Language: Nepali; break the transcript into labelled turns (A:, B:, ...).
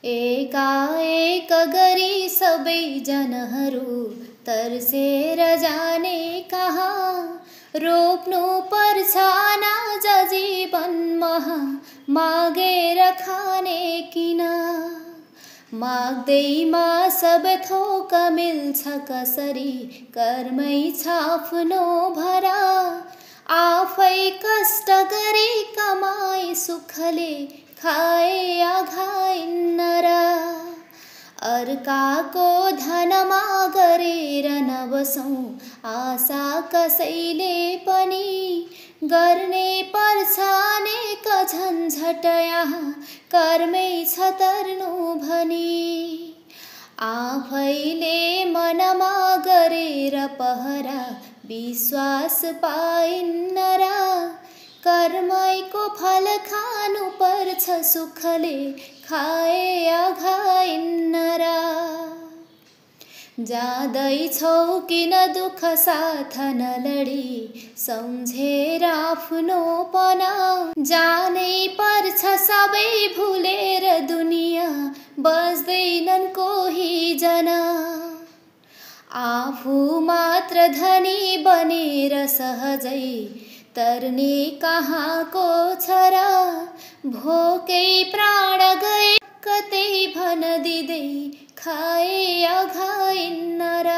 A: एकाएक गरी सबै जनहरू तर्सेर जाने कहाँ, रोप्नु पर्छ अनाज जीवनमा मागेर खाने किन। माग्दैमा सब थोक मिल्छ कसरी, कर्मै छ आफ्नो भरा। आफै कष्ट गरी कमाई सुखले खाए अघाइन्न र। अर्काको धनमा गरेर नबसौँ आशा कसैले पनि, गर्ने पर्छ अनेक झन्झट यहाँ कर्मै छ तर्नु भनी। आफैले मनमा गरेर पहरा विश्वास पाइन्न र। कर्मैको फल खानु पर्छ सुखले खाए अघाइन्न र। जाँदैछौ किन दुःख साथ नलडी, सम्झेर आफ्नोपना। जानै पर्छ सबै भुलेर दुनिया बस्दैनन् कोही जना। आफू मात्र धनी बनेर सहजै तर्ने कहाँको छ र। भोकै प्राण गए कतै भन दिँदै खाए अघाइन्न र।